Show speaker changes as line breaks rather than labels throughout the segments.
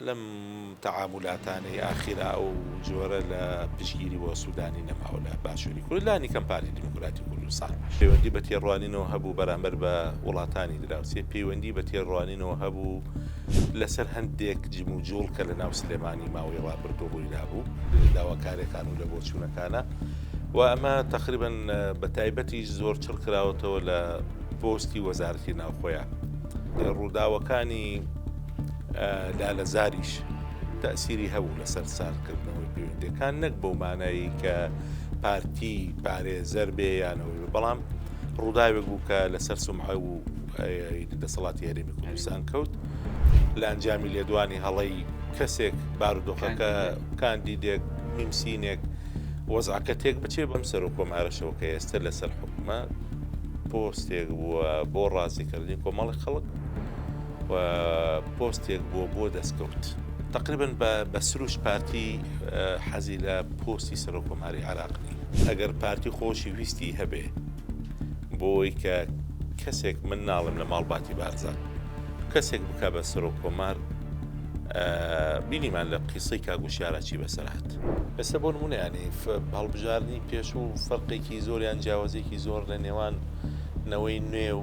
لەم تەعامولاتانەی ئاخیرا ئەو جۆرە لە پشتگیری بۆ سودانی نەماوە لە باشووری کورد لانی کەم پارتی دیموکراتی کوردستان. پەیوەندی بە تێڕوانینەوە هەبوو بەرامبەر بە وڵاتانی دراوسێ، پەیوەندی بە تێڕوانینەوە هەبوو لەسەر هەندێک جموجوڵ کە لە ناو سلێمانی ماوەی ڕابردوو ڕوویدابوو لە داواکاریەکان و لە بۆچوونەکانە و ئەمە تەقریبەن بە تایبەتیش زۆر چڕ کراوەتەوە لە پۆستی وەزارەتی ناوخۆیە. ڕووداوەکانی لالەزاریش تەئسیری هەبوو لەسەر ساردکردنەوەی پەیوەندیەکان نەک بەو مانایی کە پارتی پارێزەر بێ یانەوەی بەڵام ڕووداوێک بوو کە لەسەر سومعە و دەسەڵاتی هەرێمی کوردستان کەوت لە ئەنجامی لێدوانی هەڵەی کەسێک بارودۆخەکە کاندیدێک میمسینێک وەزعەکە تێک بچێ بەم سەرۆک کۆمارەشەوە کە ئێستا لەسەر حکومە پۆستێک بووە بۆ ڕازیکردنی کۆمەڵی خەڵک و پۆستێک بووە بۆ دەستکەوت. تەقریبەن بە سروشت پارتی حەزی لە پۆستی سەرۆک کۆماری عێراق نییە. ئەگەر پارتی خۆشی ویستی هەبێ بۆی کە کەسێک من ناڵێم لە ماڵباتی بارزان کەسێک بکا بە سەرۆک کۆمار بینیمان لە قیسەی کاک وشیارا چی بەسەر هات. ئێستا بۆ نمونە یانی هەڵبژاردنی پێشوو فەرقێکی زۆر یان جیاوازیەکی زۆر لە نێوان نەوەی نوێ و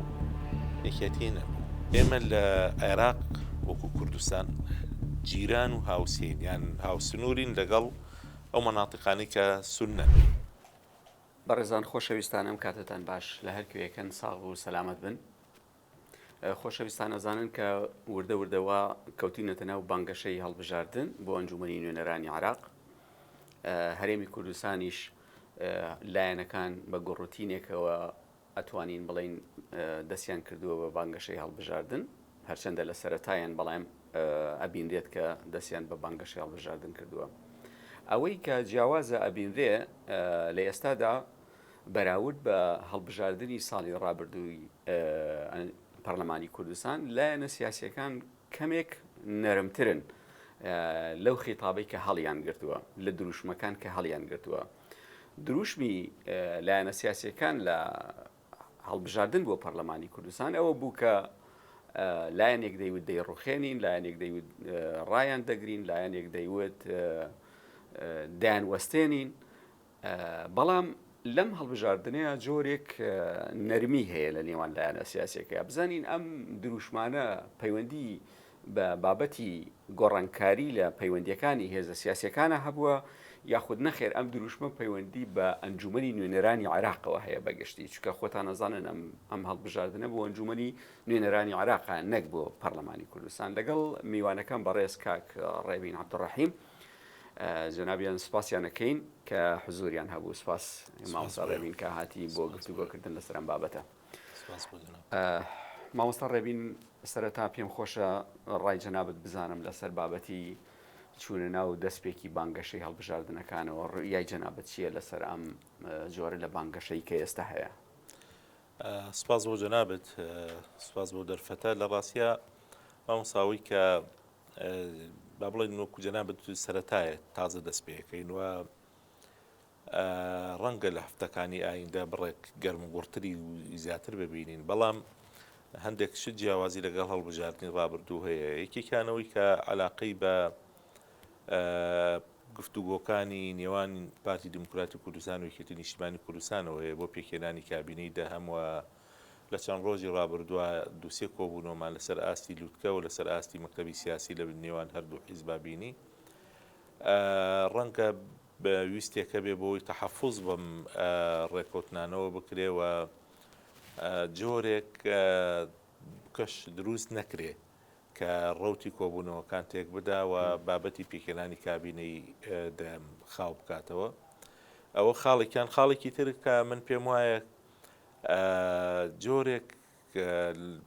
یەکێتی نەبوو. ئێمە لە عێراق وەکو کوردستان جیران و هاوسێین یان هاوسنوورین لەگەڵ ئەو مەناتیقانەی کە سوننەن.
بەڕێزان خۆشەویستان ئەم کاتەتان باش لە هەر کوێیەکەن ساغ و سەلامەت بن. خۆشەویستان ئەزانن کە وردە وردە وا کەوتینەتە ناو بانگەشەی هەڵبژاردن بۆ ئەنجومەنی نوێنەرانی عراق هەرێمی کوردستانیش لایەنەکان بە گوڕوتینێکەوە ئەتوانین بڵین دەستیان کردووە بە بانگەشەی هەڵبژاردن هەرچەندە لە سەرەتایان بەڵام ئەبینرێت کە دەستیان بە بانگەشەی هەڵبژاردن کردووە ئەوەی کە جیاوازە ئەبینرێ لە ئێستادا بەراورد بە هەڵبژاردنی ساڵی ڕابردووی پەرلەمانی کوردستان لایەنە سیاسیەکان کەمێک نەرمترن لەو خیتابەی کە هەڵیان گرتووە لە دروشمەکان کە هەڵیان گرتووە دروشمی لایەنە سیاسیەکان لە هەڵبژاردن بۆ پەرلەمانی کوردستان ئەوە بوو کە لایەنێک دەیوت دەیڕوخێنین لایەنێک دەیوت ڕایان دەگرین لایەنێک دەیوت دایان وەستێنین بەڵام لەم هەڵبژاردنەیە جۆرێک نەرمی هەیە لە نێوان لایەنە سیاسیەکە بزانین ئەم دروشمانە پەیوەندی بە بابەتی گۆڕانکاری لە پەیوەندیەکانی هێزە سیاسیەکانە هەبووە یاخود نەخێر ئەم دروشمە پەیوەندی بە ئەنجومەنی نوێنەرانی عێراقەوە هەیە بەگشتی چونکە خۆتان ئەزانن ئەم ئەم هەڵبژاردنە بۆ ئەنجومەنی نوێنەرانی عێراقە نەک بۆ پەرلەمانی کوردستان لەگەڵ میوانەکەم بەڕێز کاک ڕێبین عەبدولڕەحیم جەنابیان سوپاسیان ئەکەین کە حزوریان هەبوو سوپاس مامۆستا ڕێبین کە هاتی بۆ گفتوگۆکردن لەسەر ئەم بابەتە مامۆستا ڕێبین سەرەتا پێم خۆشە ڕای جەنابت بزانم لەسەر بابەتی چوونە ناو دەستپێکی بانگەشەی هەڵبژاردنەکانەوە ڕوئیای جەنابت چییە لەسەر ئەم جۆرە لە بانگەشەی کە ئێستا هەیە؟
سپاس بۆ جەنابت سپاس بۆ دەرفەتە لە ڕاستە مامۆساوی کە با بڵێین وەکو جەنابت سەرەتایە تازە دەست پێەکەین و ڕەنگە لە هەفتەکانی ئایندە بڕێک گەرم و گوڕتری زیاتر ببینین بەڵام هەندێک شت جیاوازی لەگەڵ هەڵبژاردنی ڕابردوو هەیە یەکێکانەوەی کە علاقەی بە گفتوگۆکانی نێوان پارتی دیموکراتی کوردستان و یەکێتی نیشتمانی کوردستانەوە هەیە بۆ پێکهێنانی کابینەی دەهەم و لە چەند ڕۆژی ڕابردووە دوو سێ کۆبوونەوەمان لەسەر ئاستی لوتکە و لەسەر ئاستی مەکتەبی سیاسی لە نێوان هەردوو حیزبا بینی. ڕەنگە ویستێک هەبێ بۆ ئەوەی تەحەفوز بەم ڕێککەوتنانەوە بکرێ و جۆرێک کەش دروست نەکرێ کە ڕەوتی کۆبوونەوەکان تێکبدا و بابەتی پێکهێنانی کابینەی دەم خاو بکاتەوە. ئەوە خاڵێکیان خاڵێکی تر کە من پێم وایە جۆرێک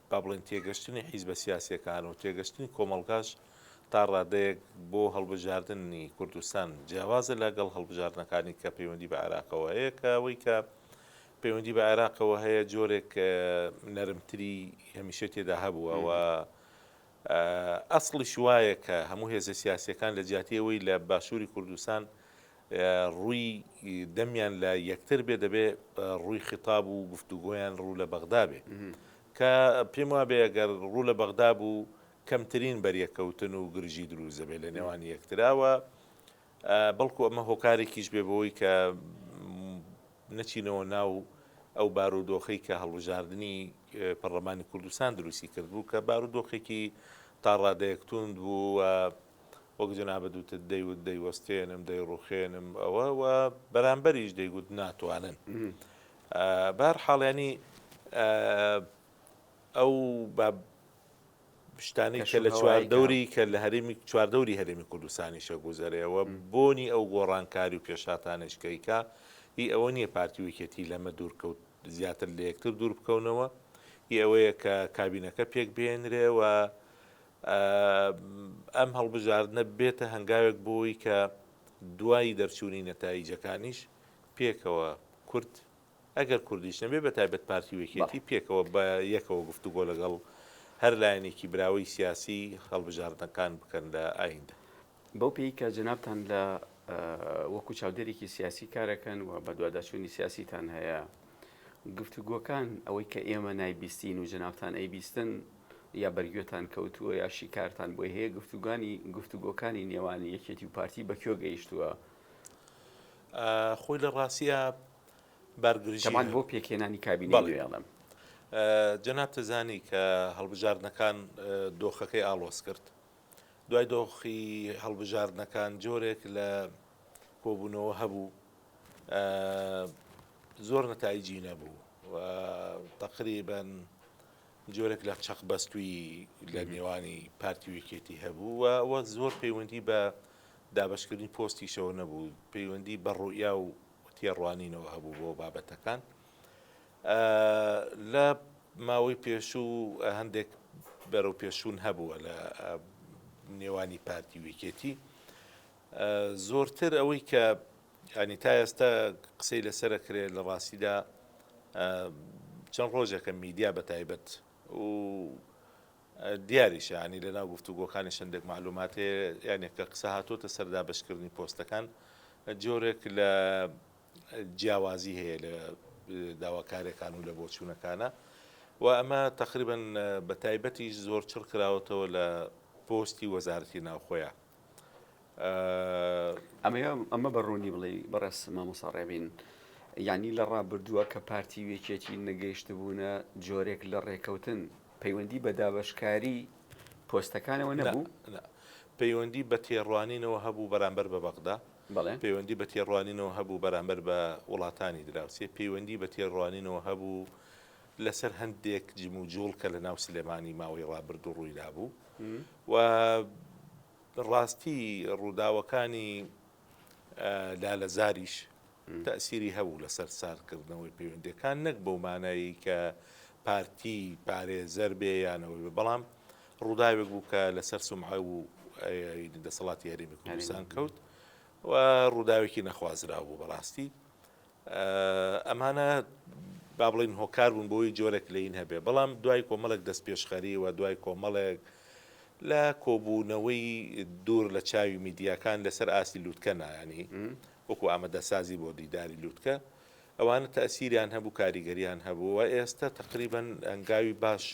با بڵێن تێگەشتنی حیزبە سیاسیەکان و تێگەشتنی کۆمەڵگاش تا ڕادەیەک بۆ هەڵبژاردنی کوردستان جیاوازە لەگەڵ هەڵبژاردنەکانی کە پەیوەندی بە عێراقەوە هەیە کە ئەوەی کە پەیوەندی بە عێراقەوە هەیە جۆرێک نەرمتری هەمیشە تێدا هەبووە و ئەسڵیش وایە کە هەموو هێزە سیاسیەکان لە جیاتی ئەوەی لە باشووری کوردستان ڕووی دەمیان لە یەکتر بێ دەبێ ڕووی خیتاب و گفتوگۆیان ڕوو لە بەغدا بێ کە پێم وابێ ئەگەر ڕوو لە بەغدا بوو. کەمترین بەریەککەوتن و گرژی دروست دەبێت لە نێوان یەکترا و بەڵکو ئەمە هۆکارێکیش بێ بۆی کە نەچینەوە ناو ئەو بارودۆخەی کە هەڵبژاردنی پەرلەمانی کوردستان دروستی کرد بوو کە بارودۆخێکی تا ڕادەیەک توند بوو و وەک جەنابت وتت دەیوت دەیوەستێنم دەیڕوخێنم ئەوە و بەرامبەریش دەیگوت ناتوانن بەهەر حاڵ ینی ئەو شتانەی کە لە چواردەوری کە لە هەرێمی چواردەوری هەرێمی کوردستانیشە گوزەرەوە بۆنی ئەو گۆڕانکاری و پێشاتانش کەیکا هی ئەوە نییە پارتی و یەکێتی لەمە دوورکەوت زیاتر لە یەکتر دوور بکەونەوە هی ئەوەیە کە کابینەکە پێک بێنرێ و ئەم هەڵبژاردنە بێتە هەنگاوێک بۆی کە دوای دەرچوونی نەتایجەکانیش پێکەوە کورد ئەگەر کوردیش نەبێ بە تایبەت پارتی و یەکێتی پێکەوە بە یەکەوە گفتوگۆ لەگەڵ هەر لایەنێکی براوەی سیاسی هەڵبژاردنەکان بکەن لە ئایندە.
بەو پێی کە جەنابتان لە وەکو چاودێرێکی سیاسی کارەکەن و بەدواداچوونی سیاسیتان هەیە، گفتوگۆکان ئەوەی کە ئێمە نایبیستین و جەنابتان ئەیبیستن یا بەرگوێتان کەوتووە یا شیکارتان بۆی هەیە گفتوگانی گفتوگۆکانی نێوانی یەکێتی و پارتی بە کوێ گەیشتووە؟
خۆی لە ڕاستیا بارگرژی
تەبعەن بۆ پێکهێنانی کابینەی نوێ ئەڵێم.
جەنابت زانی کە هەڵبژاردنەکان دۆخەکەی ئاڵۆز کرد. دوای دۆخی هەڵبژاردنەکان جۆرێک لە کۆبوونەوە هەبوو زۆر نەتایجی نەبوو و تقریبا جۆرێک لە چەقبەستووی لە نێوانی پارتی و یەکێتی هەبوو و ئەوە زۆر پەیوەندی بە دابەشکردنی پۆستیشەوە نەبوو، پەیوەندی بە ڕوئیا و تێڕوانینەوە هەبوو بۆ بابەتەکان. لە ماوەی پێشوو هەندێک بەرەو پێشوون هەبووە لە نێوانی پارتی و یەکێتی. زۆرتر ئەوەی کە ینی تا ئێستا قسەی لەسەر ئەکرێ لە ڕاستیدا چەند ڕۆژێکە میدیا بە تایبەت و دیاریشە ینی لە ناو گفتوگۆکانی شندێک معلومات هەیە یانێک کە قسە هاتۆتە سەر دابەشکردنی پۆستەکان جۆرێک لە جیاوازی هەیە لە داواکارەکان و لە بۆچوونەکانە و ئەمە تقریبا بە تایبەتیش زۆر چڕ کراوەتەوە لە پۆستی وەزارەتی ناوخۆیە.
ئەمەیە ئەمە بە ڕوونی بڵێ بەڕێز مامۆستا ڕێبین یعنی لە ڕابردووە کە پارتی و یەکێتی نەگەیشتبوونە جۆرێک لە ڕێکەوتن پەیوەندی بە دابەشکاری پۆستەکانەوە نەبوو؟
پەیوەندی بە تێڕوانینەوە هەبوو بەرامبەر بە بەغدا، پەیوەندی بە تێڕوانینەوە هەبوو بەرامبەر بە وڵاتانی دراوسێ، پەیوەندی بە تێڕوانینەوە هەبوو لەسەر هەندێک جموجوڵ کە لە ناو سلێمانی ماوەی ڕابردوو ڕوویدابوو و ڕاستی ڕووداوەکانی لالەزاریش تەئسیری هەبوو لەسەر ساردکردنەوەی پەیوەندیەکان نەک بەو مانایی کە پارتی پارێزەر بێ یانەوەی بێ بەڵام ڕووداوێک بوو کە لەسەر سومعە و دەسەڵاتی هەرێمی کوردستان کەوت و ڕووداوێکی نەخوازراو بوو بەڕاستی ئەمانە با بڵێین هۆکار بوون بۆی جۆرێک لەین هەبێ بەڵام دوای کۆمەڵێک دەست پێشخەری و دوای کۆمەڵێک لە کۆبوونەوەی دوور لە چاوی میدیاکان لەسەر ئاستی لوتکە نایانی وەکو ئامادەسازی بۆ دیداری لوتکە ئەوانە تەسیریان هەبوو کاریگەریان هەبوو و ئێستا تقریبا هەنگاوی باش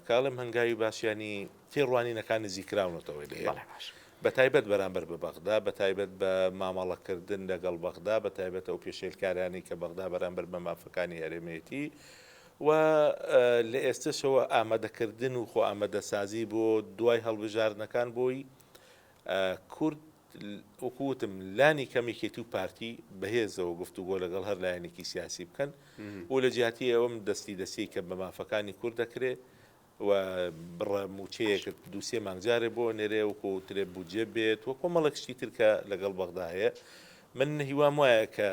کاڵم هەنگاوی باشیانی تێڕوانینەکان نزیکراونەتەوەی لە باش بە تایبەت بەرامبەر بە بەغدا، بە تایبەت بە مامەڵەکردن لەگەڵ بەغدا، بە تایبەت ئەو پێشێلکارانەی کە بەغدا بەرامبەر بە مافەکانی هەرێمێتی و لە ئێستەشەوە ئامادەکردن و خۆ ئامادەسازی بۆ دوای هەڵبژاردنەکان بۆی کورد وەکو وتم لانی کەم یەکێتی و پارتی بەهێزەوە گفتوگۆ لەگەڵ هەر لایەنێکی سیاسی بکەن و لە جیاتی ئەوەم دەستی دەستی کە بە مافەکانی کورد دەکرێ و بڕە مووچەیەکت دوو سێ مانگ جارێ بۆ ئەنێرێ وەکو ترێ بودجە بێت و کۆمەڵێک شتی تر کە لەگەڵ بەغدا هەیە من هیوام وایە کە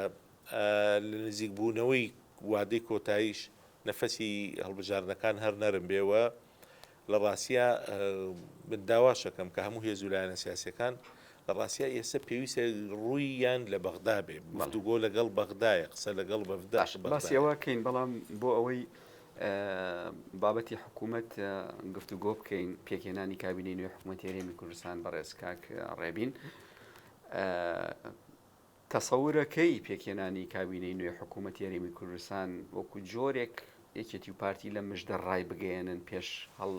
لە نزیک بوونەوەی وادەی کۆتاییش نەفەسی هەڵبژاردنەکان هەر نەرم بێ و لە ڕاستیا من داواشەکەم کە هەموو هێز و لایەنە سیاسەکان لە ڕاستیا ئێستا پێویستە ڕوویان لە بەغدا بێ گفتوگۆ لەگەڵ بەغدایە قسە لەگەڵ بەغدا
باسی ئەوە کەین بەڵام بۆ ئەوەی بابەتی حکوومەت گفتوگۆ بکەین پێکهێنانی کابینەی نوێی حکوومەتی هەرێمی کوردستان بەڕێز کاک ڕێبین تەسەورەکەی پێکهێنانی کابینەی نوێی حکوومەتی هەرێمی کوردستان وەکو جۆرێک یەکێتی و پارتی لە مژدە ڕای بگەیەنن پێش هەڵ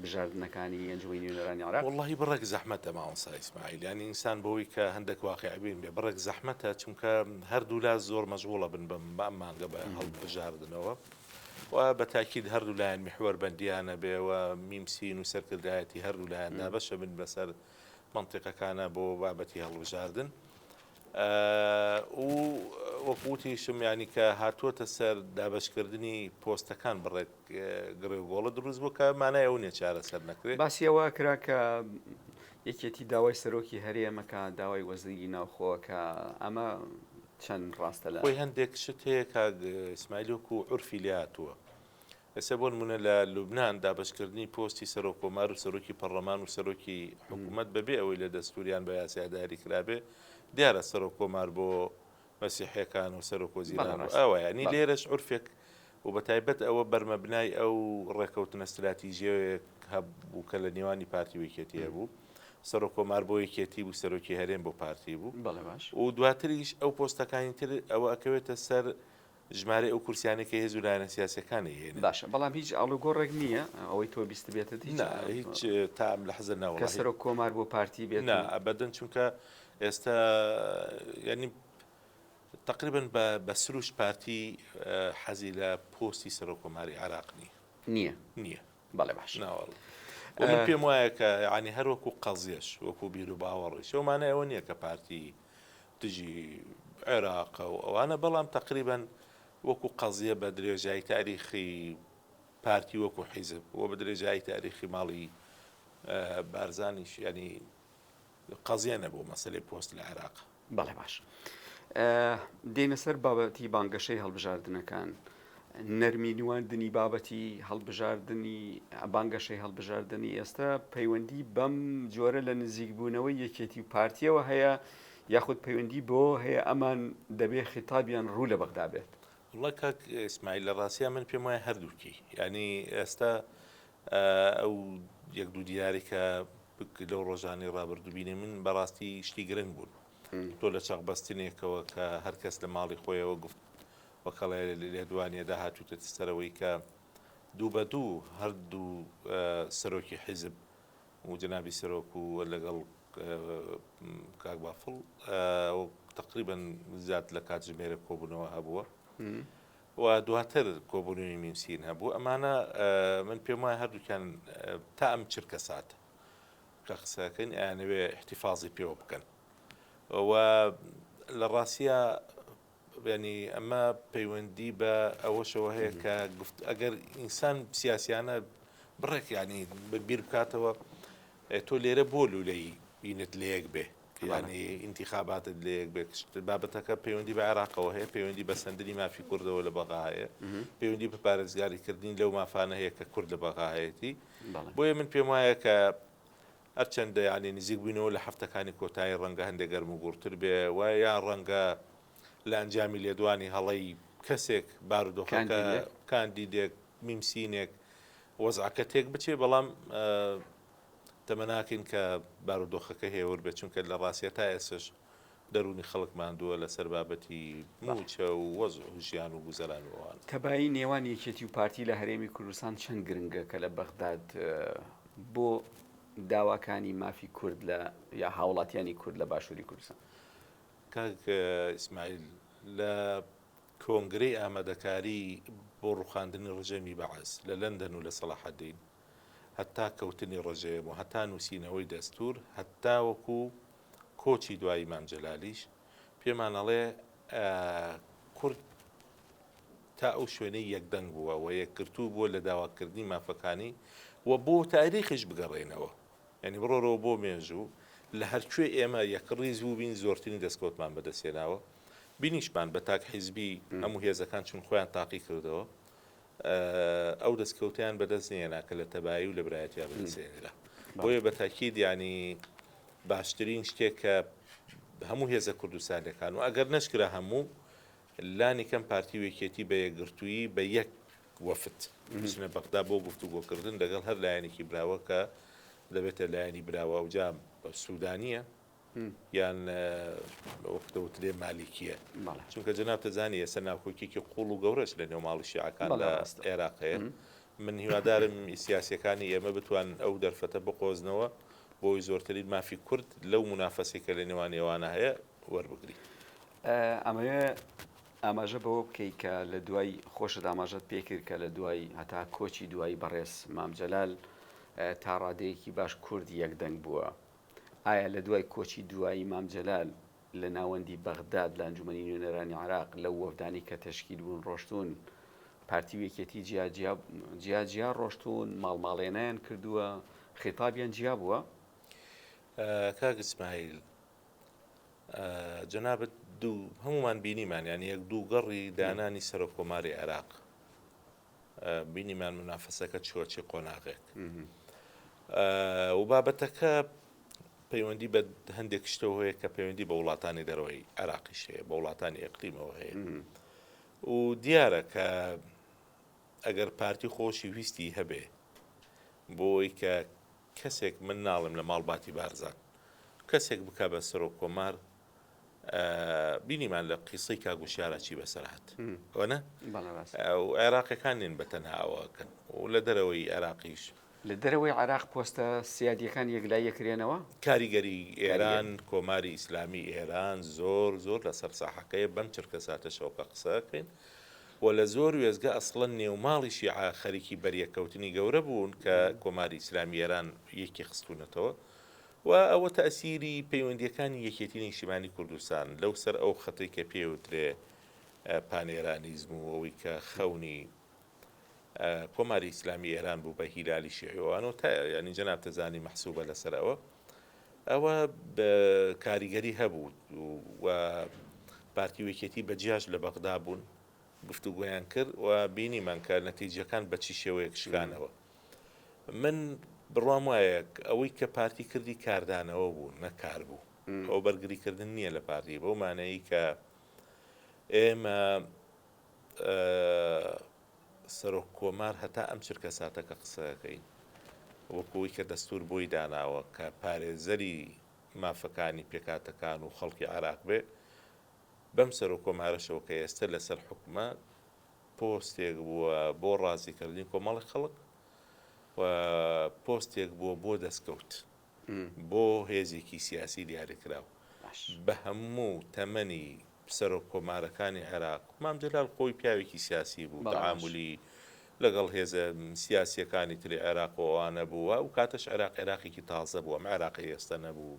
بژاردنەکانی ئەنجومەنی نوێنەرانی عێراق؟
وەڵاهی بڕێک زەحمەتە مامۆستا ئیسماعیل، یانی ئینسان بەوەی کە هەندێک واقیعبین بێ بڕێک زەحمەتە، چونکە هەردوولا زۆر مەشغوڵە بن بەم مانگە بە هەڵبژاردنەوە و بە تاکید هەردوو لایەن میحوەر بەندیانە بێ و میمسین و سەرکردایەتی هەردوو لایەن دابەشە بن بەسەر مەنتیقەکانە بۆ بابەتی هەڵبژاردن. و وەکو وتیشم یانی کە هاتووەتە سەر دابەشکردنی پۆستەکان بڕێک گڕێ و گۆڵە دروست بوو کە مانای ئەو نیە چارەسەر نەکرێت.
باسی ئەوە کرا کە یەکێتی داوای سەرۆکی هەرێمەکە داوای وەزیری ناوخۆکە ئەمە چەند ڕاستە لە
خۆی هەندێک شت هەیە کاک ئیسماعیل وەکو عورفی لێ هاتووە ئێستا بۆ نمونە لە لوبنان دابەشکردنی پۆستی سەرۆک کۆمار و سەرۆکی پەڕلەمان و سەرۆکی حکوومەت بەبێ ئەوەی لە دەستوریان بە یاسا داری کرابێ دیارە سەرۆک کۆمار بۆ مەسیحیەکان و سەرۆک وەزیران و ئەوە یانی لێرەش عورفێک و بە تایبەت ئەوە بەرمەبنای ئەو ڕێکەوتنە ستراتیژیەیەک هەبوو کە لە نێوانی پارتی و یەکێتی هەبوو سەرۆک کۆمار بۆ یەکێتی بوو سەرۆکی هەرێم بۆ پارتی بوو و دواتریش ئەو پۆستەکانی تر ئەوە ئەکەوێتە سەر ژمارەی ئەو کورسیانەی کە هێز و لایەنە سیاسیەکان ئەیهێنن.
باشە بەڵام هیچ ئاڵوگۆڕێک نییە ئەوەی تۆ بیستبێتت هیچ
نا هیچ تا ئەم لەحزە نا
کە
وەڵاهی.
سەرۆک کۆمار بۆ پارتی بێت
نا
و.
ئەبەدەن چونکە ئێستا یانی تەقریبەن بە بە سروشت پارتی حەزی لە پۆستی سەرۆک کۆماری عێراق نییە.
نییە.
نییە.
بەڵێ باش.
نا وەڵا. و من پێم وایە کە یانی هەر وەکوو قەزیەش وەکوو بیروباوەڕیش ئەو مانای ئەوە نییە کە پارتی دژی عێراقە و ئەوانە بەڵام تەقریبەن وەکو قەزیە بە درێژایی تاریخی پارتی وەکو حیزب و بە درێژایی تاریخی ماڵی بارزانیش ینی قەزیە نەبوو مەسلەی پۆست لە عێراق.
بەڵێ باش دێنە سەر بابەتی بانگەشەی هەڵبژاردنەکان. نەرمی نواندنی بابەتی هەڵبژاردنی بانگەشەی هەڵبژاردنی ئێستا پەیوەندی بەم جۆرە لە نزیکبوونەوەی یەکێتی و پارتیەوە هەیە یاخود پەیوەندی بۆ هەیە ئەمان دەبێ خیتابیان ڕوو لە بەغدا بێت؟
وەڵا کاک ئیسماعیل لە ڕاستیا من پێم وایە هەردووکی یانی ئێستا ئەو یەک دوو دیداری کە لەو ڕۆژانەی ڕابردوو بینی من بەڕاستی شتی گرنگ بوون تۆ لە چەق بەستنێکەوە کە هەرکەس لە ماڵی خۆیەوە گفت وەکەڵێ لێدوانیەدا هاتووتەتە سەرەوەی کە دوو بە دوو هەردوو سەرۆکی حیزب و جەنابی سەرۆک و لەگەڵ کاک بافڵ تقریبا زیاد لە کاتژمێرە کۆبوونەوە هەبووە و دواتر کۆبوونەوەی میمسین هەبوو ئەمانە من پێم وایە هەردووکیان تا ئەم چرکە سات کە قسەکەن ئەیانەوێ احتفاظی پێوە بکەن و لە ڕاستە یانی ئەمە پەیوەندی بە ئەوەشەوە هەیە کە گفت ئەگەر ئینسان سیاسیانە بڕێک ینی بیر بکاتەوە تۆ لێرە بۆ لولەی بینت لە یەک بێ ینی ئینتیخاباتت لە یەک بێ بابەتەکە پەیوەندی بە عێراقەوە هەیە پەیوەندی بە سندنی مافی کوردەوە لە بەغا هەیە پەیوەندی بە پارێزگاریکردنی لەو مافانە هەیە کە کورد لە بەغا هەیەتی بۆیە من پێم وایە کە هەرچەندە یانی نزیک بووینەوە لە هەفتەکانی کۆتایی ڕەنگە هەندێک گەرم و گوڕتر بێ و یان ڕەنگە لە ئەنجامی لێدوانی هەڵەی کەسێک بارودۆخەکە کاندیدێک میمسینێک وەزعەکە تێک بچێ بەڵام تەمەناکەین کە بارودۆخەکە هێور بێت چونکە لە ڕاستە تا ئێستش دەروونی خەڵک ماندووە لەسەر بابەتی مووچە و وەزع و ژیان و گوزەران و ئەوانە.
تەبایی نێوان یەکێتی و پارتی لە هەرێمی کوردستان چەند گرنگە کە لە بەغداد بۆ داواکانی مافی کورد لە یا هاوڵاتیانی کورد لە باشووری کوردستان؟
کاک ئیسماعیل لە کۆنگرەی ئامادەکاری بۆ ڕوخاندنی ڕژێمی بەعس لە لەندەن و لە سەڵاحەدین هەتا کەوتنی ڕژێم و هەتا نووسینەوەی دەستوور هەتاوەکو کۆچی دوایی مام جەلالیش پێمان ئەڵێ کورد تا ئەو شوێنەی یەکدەنگ بووە و یەکگرتوو بووە لە داواکردنی مافەکانی و بۆ تاریخیش بگەڕێنەوە یعنی بڕۆرەوە بۆ مێژوو لە هەرکوێ ئێمە یەکڕیز بووبین زۆرترین دەستکەوتمان بەدەستهێناوە بینیشمان بە تاک حیزبی هەموو هێزەکان چون خۆیان تاقی کردەوە ئەو دەستکەوتیان بەدەست نێنا کە لە تەبایی و لە برایەتیا بەدەستێنرا بۆیە بە تاکید ینی باشترین شتێک کە هەموو هێزە کوردستانەکان و ئەگەر نەشکرا هەموو لانی کەم پارتی و یەکێتی بە یەکگرتوویی بە یەک وەفد بچنە بەغدا بۆ گفتوگۆکردن لەگەڵ هەر لایەنێکی براوە کە دەبێتە لایەنی براوە ئەوجا سوودانییە یان وەک دەوترێ مالیکیە چونکە جەنابت دەزانی ئێستا ناکۆکیەکی قوڵ و گەورەش لە نێو ماڵی شیعەکان لە عێراق هەیە. من هیوادارم سیاسیەکانی ئێمە بتوانن ئەو دەرفەتە بقۆزنەوە بۆی زۆرترین مافی کورد لەو مونافەسەی کە لە نێوان ئێوانە هەیە وەربگرین.
ئەمەوێ ئاماژە بەوە بکەی کە لە دوای خۆشت ئاماژەت پێ کرد کە لە دوای هەتا کۆچی دوایی بەڕێز مام جەلال تا ڕادەیەکی باش کورد یەکدەنگ بووە. ئایا لە دوای کۆچی دوایی مام جەلال لە ناوەندی بەغداد لە ئەنجومەنی نوێنەرانی عێراق لەو وەفدانەی کە تەشکیل بوون ڕۆشتوون، پارتی و یەکێتی جیا جیا جیا جیا ڕۆشتوون، ماڵ ماڵێنیان کردووە، خیتابیان جیا بووە؟
کاک ئیسماعیل جەنابت دوو هەمومان بینیمان یان یەک دوو گەڕی دانانی سەرۆک کۆماری عێراق بینیمان منافەسەکە چووە چی قۆناغێک و بابەتەکە پەیوەندی بە هەندێک شتەوە هەیە کە پەیوەندی بە وڵاتانی دەرەوەی عێراقیش هەیە بە وڵاتانی ئەقلیمەوە هەیە و دیارە کە ئەگەر پارتی خۆشی ویستی هەبێ بۆی کە کەسێک من ناڵێم لە ماڵباتی بارزان کەسێک بک بە سەرۆک کۆمار بینیمان لە قیسەی کاک وشیارا چی بەسەر هات ئەوە عێراقیەکان نین بە تەنها ئەوەکەن و لە دەرەوەی عێراقیش
لە دەرەوەی عێراق پۆستە سیادیەکان یەکلایی ئەکرێنەوە؟
کاریگەری ئێران، کۆماری ئیسلامی ئێران زۆر زۆر لەسەر ساحەکەیە بەم چرکەساتەشەوە کە قسە ئەکەین و لە زۆر وێستگە ئەسڵەن نێوماڵی شیعە خەریکی بەریەککەوتنی گەورە بوون کە کۆماری ئیسلامی ئێران یەکی خستوونەتەوە و ئەوە تەئسیری پەیوەندییەکانی یەکێتی نیشتیمانی کوردستان لەو سەر ئەو خەتەی کە پێی وترێ پانئێرانیزم و ئەوەی کە خەونی کۆماری ئیسلامی ئێران بوو بە هیلالی شیعی و ئەوانەوە تا یانی جەنابت دەزانی مەحسوبە لەسەر ئەوە ئەوە کاریگەری هەبوو و پارتی و یەکێتی بە جیاش لە بەغدا بوون گفتوگۆیان کرد و بینیمان کە نەتیجەکان بە چی شێوەیەک شکانەوە. من بڕوام وایە ئەوەی کە پارتی کردی کاردانەوە بوو نەک کار بوو. ئەوە بەرگریکردن نییە لە پارتی بەو مانایەی کە ئێمە سەرۆک کۆمار هەتا ئەم چرکەساتە کە قسەکەین وەکو ئەوەی کە دەستور بۆی داناوە کە پارێزەری مافەکانی پێکهاتەکان و خەڵکی عێراق بێ بەم سەرۆک کۆمارەشەوە کە ئێستە لەسەر حوکمە پۆستێک بووە بۆ ڕازیکردنی کۆمەڵی خەڵک و پۆستێک بووە بۆ دەستکەوت بۆ هێزێکی سیاسی دیاریکراو بە هەموو تەمەنی سەرۆک کۆمارەکانی عێراق مام جەلال خۆی پیاوێکی سیاسی بوو تەعامولی لەگەڵ هێزە سیاسیەکانی تری عێراق و ئەوانە بوو ئەو کاتەش عێراق عێراقێکی تازە بوو ئەم عێراقی ئێستا نەبوو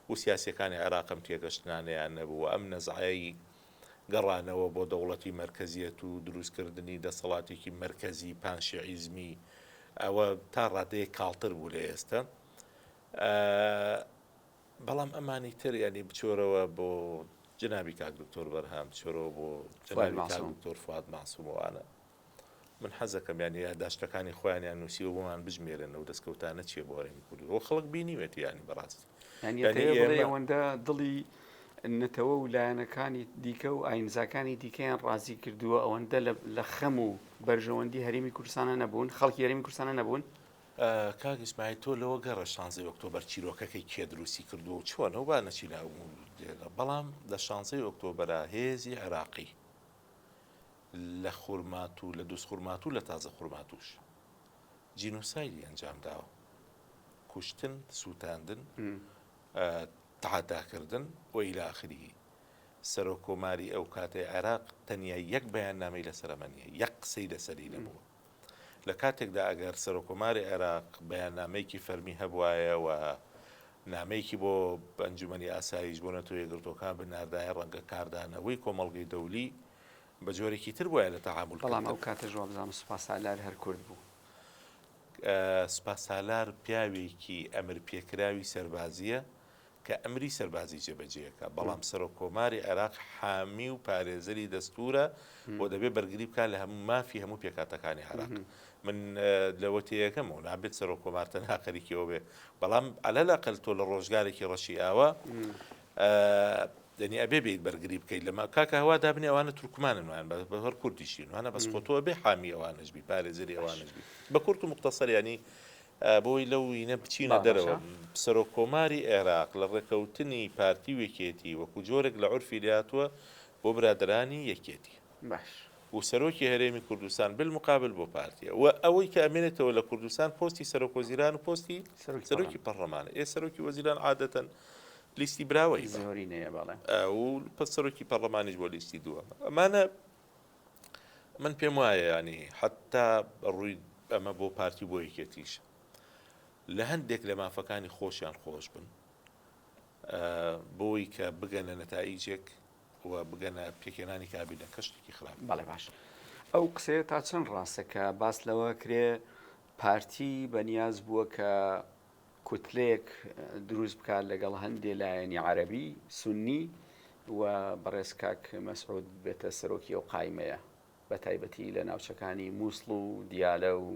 و سیاسیەکانی عێراقم تێگەشتنانەیان نەبوو ئەم نەزعەی گەڕانەوە بۆ دەوڵەتی مەرکەزیەت و دروستکردنی دەسەڵاتێکی مەرکەزی پانشیعیزمی ئەوە تا ڕادەیەک کاڵتر بوو لە ئێستا بەڵام ئەمانی تر ینی بچۆرەوە بۆ جنابی کاک دکتۆر بەرهام بچۆرەوە بۆ جنابی کاک دکتۆر فواد مەعسوم وانە من حەزەکەم یانی یاداشتەکانی خۆیانیان نووسیوە بۆمان بژمێرن ئەو دەستکەوتانە چییە بۆ هەرێمی کوردستان وە خەڵک بینیوێتی یانی بەڕاستی
یانی یانی ئەتەوێ بڵێی ئێمە ئەوەندە دڵی نەتەوە و لایەنەکانی دیکە و ئاینزاکانی دیکەیان ڕازی کردووە ئەوەندە لە لە خەم و بەرژەوەندی هەرێمی کوردستانە نەبوون خەڵکی هەرێمی کوردستانە نەبوون؟
کاک ئیسماعیل تۆ لەوە گەڕێ شانزەی ئۆکتۆبەر چیرۆکەکەی کێ دروستی کردووە و چۆنە و با نەچینە ئەو بەڵام لە شانزەی ئۆکتۆبەرا هێزی عێراقی لە خورماتوو لە دوزخورماتوو لە تازە خورماتووش جینۆسایدی ئەنجام داوە کوشتن سووتاندن تەعەداکردن و ئیلا ئاخریه سەرۆک کۆماری ئەو کاتەی عێراق تەنیا یەک بەیاننامەی لەسەر ئەمە نییە یەک قسەی لەسەری نەبووە لە کاتێکدا ئەگەر سەرۆککۆماری عێراق بەیاننامەیەکی فەرمی هەبوایە و نامەیەکی بۆ ئەنجومەنی ئاسایش بۆ نەتەوە یەکگرتووەکان بناردایە ڕەنگە کاردانەوەی کۆمەڵگەی دەولی بە جۆرێکی تر بوایە لە تەعامول
بەڵام ئەو کردن. کاتەش وابزانم سوپاسالار هەر کورد بوو.
سوپاسالار پیاوێکی ئەمرپێکراوی سەربازییە کە ئەمری سەربازی جێبەجێ ئەکا، بەڵام سەرۆک کۆماری عێراق حامی و پارێزەری دەستوورە و دەبێ بەرگری بکا لە هەموو مافی هەموو پێکهاتەکانی عێراق. من لەوە تێیەگەم و نابێت سەرۆک کۆمار تەنها خەریکی ئەوە بێ، بەڵام علی الاقل تۆ لە ڕۆژگارێکی ڕەشی ئاوا یەنی ئەبێ بێیت بەرگری بکەیت لەمە کاکە هەوا دابنێ ئەوانە تورکمانن وان بە هەر کوردیشین وانە بەس خۆ تۆ ئەبێ حامی ئەوانەش بی پارێزەری ئەوانەش بی بە کورت و موختەسەر یانی بۆی لەو وینە بچینە دەرەوە سەرۆک کۆماری عێراق لە ڕێکەوتنی پارتی و یەکێتی وەکو جۆرێک لە عورفی لێهاتووە بۆ برادەرانی یەکێتی.
باش.
و سەرۆکی هەرێمی کوردستان بالمقابل بۆ پارتیە و ئەوەی کە ئەمێنێتەوە لە کوردستان پۆستی سەرۆک وەزیران و پۆستی سەرۆکی پەڕلەمانە. ئێ سەرۆکی وەزیران عادەتەن لیستی براوەی بە.
زۆرینەیە بەڵێ.
و سەرۆکی پەڕلەمانیش بۆ لیستی دووەمە. ئەمانە من پێم وایە یانی حەتا ڕووی ئەمە بۆ پارتی و بۆ یەکێتیش لە هەندێک لە مافەکانی خۆشیان خۆش بن بۆی کە بگەنە نەتائیجێک و بگەنە پێکهێنانی کابینەکە شتێکی خراپ نییە.
بەڵێ باش ئەو قسەیە تا چەند ڕاستە کە باس لەوە کرێ پارتی بەنیاز بووە کە کوتلەیەک دروست بکات لەگەڵ هەندێ لایەنی عەرەبی سوننی و بەڕێز کاک مەسعود ببێتە سەرۆکی ئەو قایمەیە بە تایبەتی لە ناوچەکانی مووسڵ و دیالە و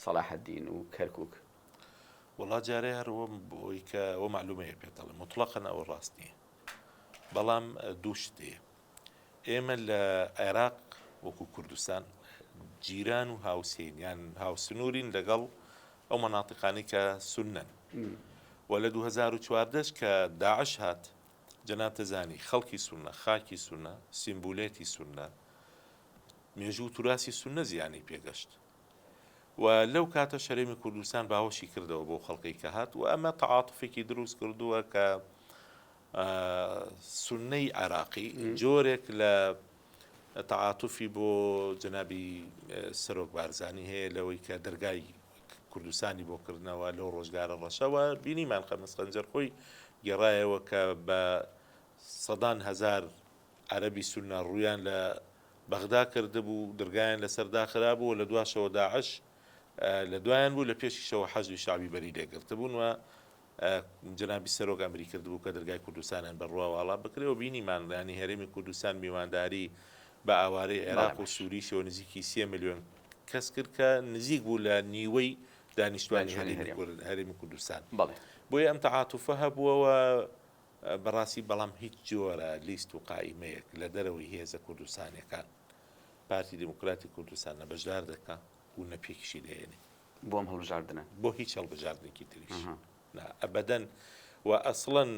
سەڵاحەدین و کەرکوک.
وەڵا جارێ هەر وەم بۆی کە ئەوە مەعلومەیە پێت دەڵێم موتڵەقەن ئەوە ڕاست نییە. بەڵام دوو شت هەیە ئێمە لە عێراق وەکو کوردستان جیران و هاوسێین یان هاوسنوورین لەگەڵ ئەو مەناتیقانەی کە سوننەن و لە 2014 کە داعش هات جەنابتە زانی خەڵکی سوننە خاکی سوننە سیمبولێتی سوننە مێژوو و توراسی سوننە زیانی پێگەشت و لەو کاتەش هەرێمی کوردستان باوەشی کردەوە بەو خەڵکەی کە هات و ئەمە تەعاتوفێکی دروست کردووە کە سوننەی عێراقی جۆرێک لە تەعاتوفی بۆ جەنابی سەرۆک بارزانی هەیە لەوەی کە دەرگای کوردستانی بۆ کردنەوە لەو ڕۆژگارە ڕەشەوە بینیمان خەمس خەنجەر خۆی گێڕایەوە کە بە سەدان هەزار عەرەبی سوننە ڕوویان لە بەغدا کردبوو، درگایان لەسەر داخرابوو و لە دواشەوە داعش لە دوایان بوو، لە پێشیشەوە حەشدی شەعبی بەری لێ گرتبوون و جەنابی سەرۆک ئەمری کردبوو کە دەرگای کوردستانیان بە ڕووا واڵا بکرێ و بینیمان یانی هەرێمی کوردستان میوانداری بە ئاوارەی عێراق و سووریشەوە نزیکی 3 ملیۆن کەس کرد کە نزیک بوو لە نیوەی دانیشتوانی هەرێمی کوردستان. بۆیە ئەم تەعاتوفە هەبووە و بەڕاستی بەڵام هیچ جۆرە لیست و قائیمەیەک لە دەرەوەی هێزە کوردستانیەکان پارتی دیموکراتی کوردستان نە بەشدار دەکا و نە پێکیشی دەهێنێ.
بۆ ئەم هەڵبژاردنە؟
بۆ هیچ هەڵبژاردنێکی تریش نا ئەبەدەن و ئەسڵەن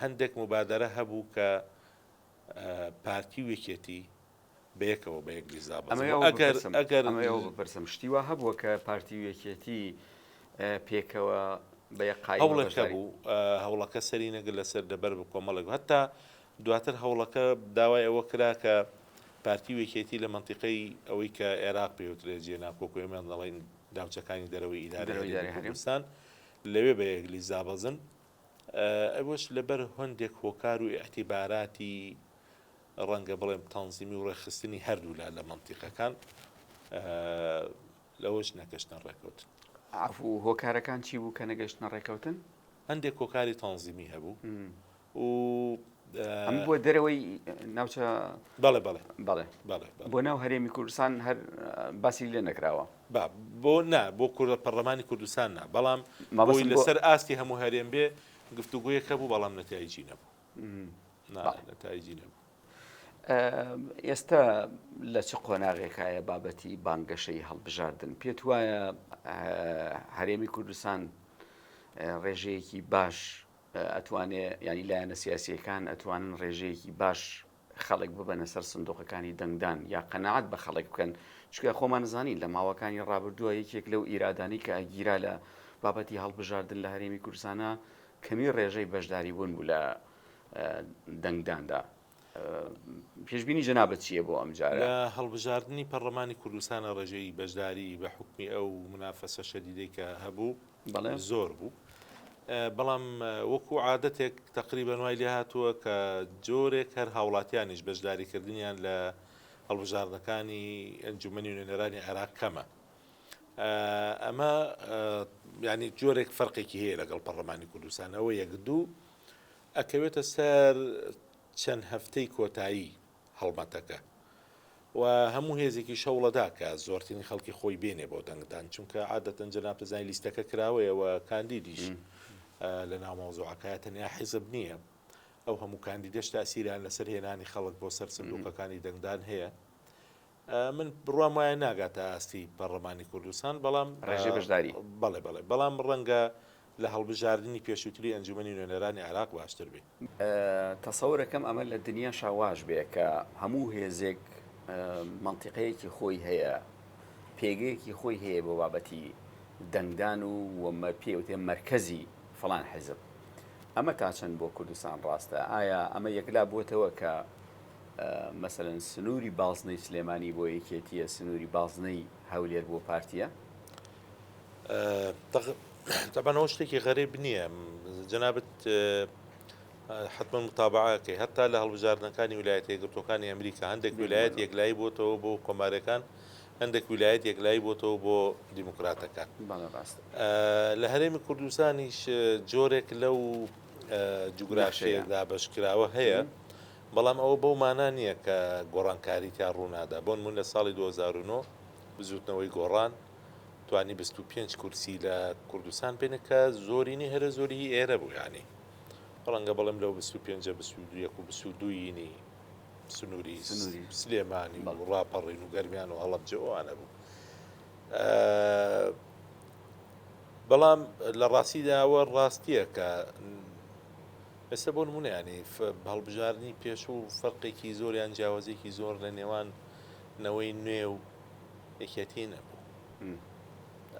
هەندێک موبادەرە هەبوو کە پارتی و یەکێتی بەیەکەوە بە یەک لیست دابەزن.
ئەمەوێ ئەوە بپرسم، ئەمەوێ ئەوە بپرسم شتی وا هەبووە کە پارتی و یەکێتی پێکەوە بە یەک قایمە
هەوڵێک هەبوو، هەوڵەکە سەری نەگرت لەسەر لەبەر کۆمەڵێک هەتا دواتر هەوڵەکە داوای ئەوە کرا کە پارتی و یەکێتی لە مەنتیقەی ئەوەی کە عێراق پێوترێ جێ ناکۆک و ئێمە دەڵێین ناوچەکانی دەرەوەی ئیدارەی هەرێمی کوردستان لەوێ بە یەک لیست دابەزن ئەوەش لەبەر هەندێک هۆکار و ئیعتیباراتی ڕەنگە بڵێم تەنزیمی و ڕێکخستنی هەردوولا لە مەنتیقەکان لەوەش نەگەشتنە ڕێکەوتن.
عەفو هۆکارەکان چی بوو کە نەگەشتنە ڕێکەوتن؟
هەندێک هۆکاری تەنزیمی هەبوو و
ئەم بۆ دەرەوەی ناوچە
بەڵێ بەڵێ
بەڵێ
بەڵێ
بۆ ناو هەرێمی کوردستان هەر باسی لێ نەکراوە.
با بۆ نا بۆ کوردە پەرلەمانی کوردستان نا بەڵام بۆی لەسەر ئاستی هەموو هەرێم بێ گفتوگۆیەک هەبوو بەڵام نەتایجی نەبوو. نەتایجی نەبوو.
ئێستا لە چ قۆناغێکایە بابەتی بانگەشەی هەڵبژاردن؟ پێت وایە هەرێمی کوردستان ڕێژەیەکی باش ئەتوانێ ینی لایەنە سیاسیەکان ئەتوانن ڕێژەیەکی باش خەڵک ببەنە سەر سندوقەکانی دەنگدان یا قەنەعات بە خەڵک بکەن چکە خۆمان زانین لە ماوەکانی ڕابردووە یەکێک لەو ئیرادانی کە ئەگیرا لە بابەتی هەڵبژاردن لە هەرێمی کوردستانە کەمی ڕێژەی بەشداریبوون بوو لە دەنگداندا. پێشبینی جەنابت چییە بۆ ئەم جارە؟
لە هەڵبژاردنی پەڕلەمانی کوردستانە ڕێژەی بەشداری بە حوکمی ئەو مونافەسە شەدیدەی کە هەبوو زۆر بوو. بەڵام وەکو عادەتێک تەقریبەن وای لێ هاتووە کە جۆرێک هەر هاوڵاتیانیش بەشداریکردنیان لە هەڵبژاردنەکانی ئەنجومەنی نوێنەرانی عێراق کەمە. ئەمە یانی جۆرێک فەرقێکی هەیە لەگەڵ پەڕلەمانی کوردستان ئەوە یەک دوو ئەکەوێتە سەر چەند هەفتەی کۆتایی هەڵمەتەکە و هەموو هێزێکی شەوڵەدا کە زۆرترین خەڵکی خۆی بێنێ بۆ دەنگدان چونکە عادەتەن جەناب دەزانانی لیستەکە کراوەیە و کاندیدیش لە ناو مەوزوعەکە تەنیا حیزب نییە ئەو هەموو کاندیدەش تاسیران لەسەر هێنانی خەڵک بۆ سەر سندوقەکانی دەنگدان هەیە من بڕوام وایە ناگاتە ئاستی پەڕلەمانی کوردستان بەڵام
ڕێژەی بەشداری.
بەڵێ بەڵێ بەڵام ڕەنگە لە هەڵبژاردنی پێشووتری ئەنجومەنی نوێنەرانی عێراق باشتر بێ.
تەسەورەکەم ئەمە لە دنیاشا واش بێ کە هەموو هێزێک مەنتیقەیەکی خۆی هەیە، پێگەیەکی خۆی هەیە بۆ بابەتی دەنگدان و پێوتێ مەرکەزی فڵان حیزب. ئەمە تا چەند بۆ کوردستان ڕاستە؟ ئایا ئەمە یەکلا بووەتەوە کە مەسەلەن سنووری بازنەی سلێمانی بۆ یەکێتییە، سنووری بازنەی هەولێر بۆ پارتییە؟
تەبعەن ئەوە شتێکی غەریب نییە جەنابت حتمما متابعەکەی هەتا لە هەڵبژاردنەکانی ویلایەتە یەکگرتووەکانی ئەمریکا هەندێک ویلایەت یەکلایی بۆتەوە بۆ کۆمارەکان هەندێک ویلایەت یەکلایی بۆتەوە بۆ دیموکراتەکان لە هەرێمی کوردستانیش جۆرێک لەو جوگرافیە دابەشکراوە هەیە بەڵام ئەوە بەو مانا نییە کە گۆڕانکاری تیا ڕوونادا بۆن من لە ساڵی 2009 بزوتنەوەی گۆڕان توانی 25 کورسی لە کوردستان بێنێ کە زۆرینەی هەرە زۆری هی ئێرە بوو یانی ڕەنگە بڵێم لەو 25 21 و 22 ینی سنووری سلێمانی و ڕاپەڕین و گەرمیان و هەڵەبجە ئەوانە بوو بەڵام لە ڕاستیدا ئەوە ڕاستیە کە ئێستا بۆ نمونە ینی هەڵبژاردنی پێشوو فەرقێکی زۆر یان جیاوازێکی زۆر لە نێوان نەوەی نوێ و یەکێتی نەبوو.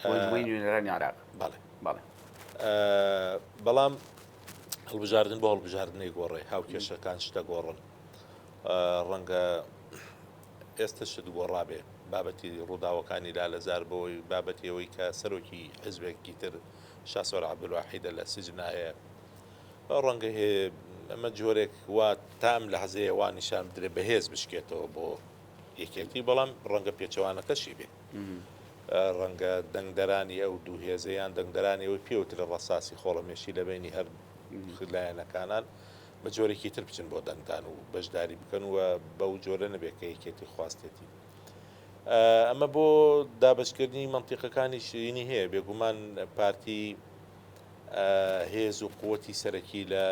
ئەنجومەنی نوێنەرانی عێراق.
بەڵێ. بەڵێ. بەڵام هەڵبژاردن بۆ هەڵبژاردنەی گۆڕێ هاوکێشەکان شتە گۆڕن ڕەنگە ئێستا شت گۆڕابێ بابەتی ڕووداوەکانی لالەزار بۆی بابەتی ئەوەی کە سەرۆکی حزبێکی تر شاسوار عەبدولواحیدە لە سجنایە ڕەنگە ئەمە جۆرێک وا تا ئەم لەحزەیە وا نیشان بدرێ بەهێز بشکێتەوە بۆ یەکێتی بەڵام ڕەنگە پێچەوانەکەشی بێ ڕەنگە دەنگدەرانی ئەو دوو هێزە یان دەنگدەرانی ئەوەی پێوترە ڕەساسی خۆڵەمێشی لە بینی هەر لایەنەکانان بە جۆرێکی تر بچن بۆ دەنگدان و بەشداری بکەن و بەو جۆرە نەبێت کە یەکێتی خواستێتی. ئەمە بۆ دابەشکردنی مەنتیقەکانی شیرینی هەیە بێگومان پارتی هێز و قوتی سەرەکی لە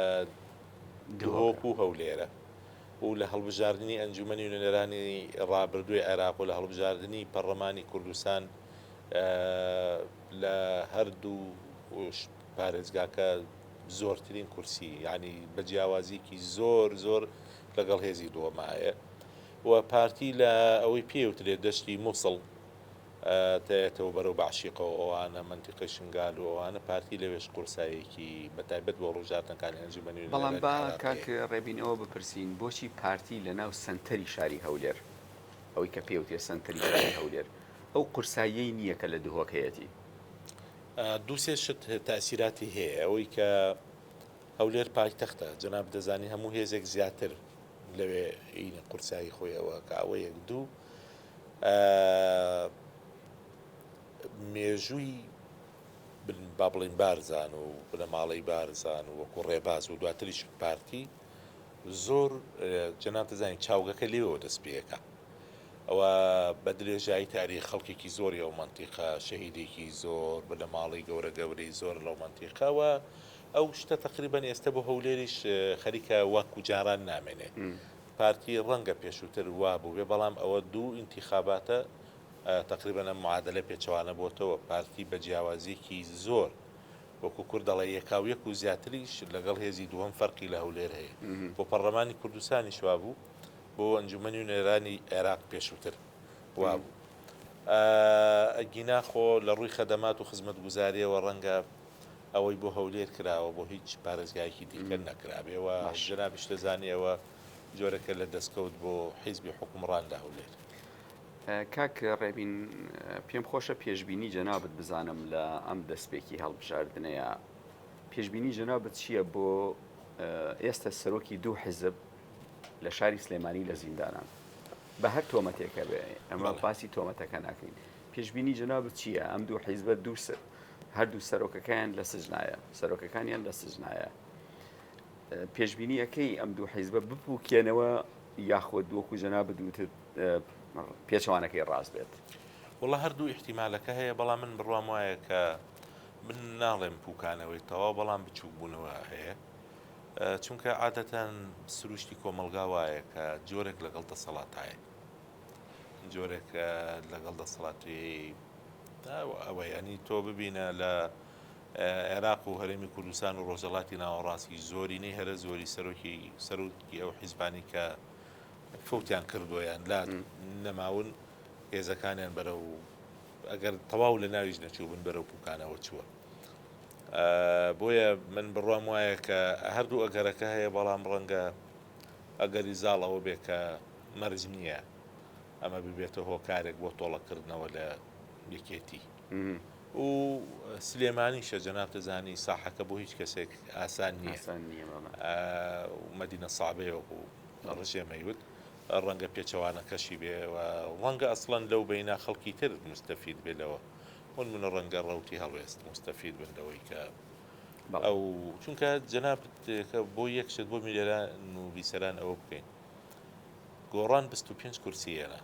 دهۆک و هەولێرە و لە هەڵبژاردنی ئەنجومەنی نوێنەرانی ڕابردووی عێراق و لە هەڵبژاردنی پەڕلەمانی کوردستان لە هەردوو پارێزگاکە زۆرترین کورسی یعنی بە جیاوازیکی زۆر زۆر لەگەڵ هێزی دووەمایە و پارتی لە ئەوەی پێوترێت دەشتی مووسڵ تەیەتەوە بەرەو بەعشیقەوە ئەوانە مەنتیقەی شنگال و ئەوانە پارتی لەوێش قورساییەکی بەتایبەت بۆ هەڵبژاردنەکانی ئەنجومەنی
بەڵام
نوێنەرانی
با
عێراق
کاک
هەیە.
ڕێبین ئەوە بپرسین بۆچی پارتی لە ناو سەنتەری شاری هەولێر ئەوەی کە پێوترێ سەنتەری شاری هەولێر ئەو قورساییەی نییە کە لە دهۆک هەیەتی؟
دوو سێ شت تەئسیراتی هەیە ئەوەی کە هەولێر پایتەختە جەنابت دەزانی هەموو هێزێک زیاتر لەوێ قورسایی خۆی ئەوە کە ئەوە یەک دوو مێژووی با بڵێین بارزان و بنەماڵەی بارزان و وەکو ڕێباز و دواتریش پارتی زۆر جەناب دەزانین چاوگەکە لێوە دەست پێەکە ئەوە بە درێژایی تاریخ خەڵکێکی زۆری ئەو مەنتیقە شەهیدێکی زۆر بنەماڵەی گەورە گەورەی زۆر لەو مەنتیقەوە ئەو شتە تقریبان ئێستا بۆ هەولێریش خەریکە وەکو جاران نامێنێ پارتی ڕەنگە پێشووتر وا بووبێ بەڵام ئەوە دوو ئینتیخاباتە تەقریبەن ئەم معادەلە پێچەوانە بۆتەوە پارتی بە جیاوازیەکی زۆر وەکو کورد دەڵێ یەکاو یەک و زیاتریش لەگەڵ هێزی دووەم فەرقی لە هەولێر هەیە بۆ پەڕلەمانی کوردستانیش وابوو بۆ ئەنجومەنی نوێنەرانی عێراق پێشووتر وابوو ئەگینا خۆ لە ڕووی خەدەمات و خزمەتگوزاریەوە ڕەنگە ئەوەی بۆ هەولێر کراوە بۆ هیچ پارێزگایەکی دیکە نەکرابێ و جەنابیش دەزانی ئەوە جۆرەکە لە دەستکەوت بۆ حیزبی حوکمڕان لە هەولێر.
کاک ڕێبین پێم خۆشە پێشبینی جەنابت بزانم لە ئەم دەستپێکی هەڵبژاردنەیە پێشبینی جەنابت چییە بۆ ئێستا سەرۆکی دوو حیزب لە شاری سلێمانی لە زیندانان بە هەر تۆمەتێکە بێ ئەمە باسی تۆمەتەکە ناکەین پێشبینی جەنابت چییە ئەم دوو حیزبە دوو هەردوو سەرۆکەکەیان لە سجنایە سەرۆکەکانیان لە سجنایە پێشبینی ئەەکەی ئەم دوو حیزبە بپوکێنەوە یاخود وەکو جەنابت وتت پێچەوانەکەی ڕاست بێت.
وەڵا هەردوو ئیحتیمالەکە هەیە بەڵام من بڕوام وایە کە من ناڵێم پوکانەوەی تەواو بەڵام بچووک بوونەوە هەیە چونکە عادەتەن سروشتی کۆمەڵگا وایە کە جۆرێک لەگەڵ دەسەڵاتایە جۆرێک لەگەڵ دەسەڵاتی ئەوە ینی تۆ ببینە لە عێراق و هەرێمی کوردستان و ڕۆژەڵاتی ناوەڕاستی زۆرینەی هەرە زۆری سەرۆکی سەرۆکی ئەو حیزبانی کە فەوتیان کردووە یان لا نەماون هێزەکانیان بەرەو ئەگەر تەواو لە ناویش نەچووبن بەرەو پوکانەوە چووە. بۆیە من بڕوام وایە کە هەردوو ئەگەرەکە هەیە بەڵام ڕەنگە ئەگەری زاڵ ئەوە بێ کە مەرج نییە ئەمە ببێتە هۆکارێک بۆ تۆڵەکردنەوە لە یەکێتی و سلێمانیشە جەنابتە زانی ساحەکە بۆ هیچ کەسێک ئاسان نییە مەدینە سابەیە وەکو ڕژێمەی وت ڕەنگە پێچەوانەکەشی بێ و ڕەنگە ئەسڵەن لەو بەینا خەڵکی تر مستەفید بێ لەوە بۆ نمونە ڕەنگە ڕەوتی هەڵوێست موستەفید بن لەوەی کە ئەو چونکە جەنابت کە بۆ یەک شت بۆ میلەران و بیسەران ئەوە بکەین گۆڕان 25 کورسی هێنا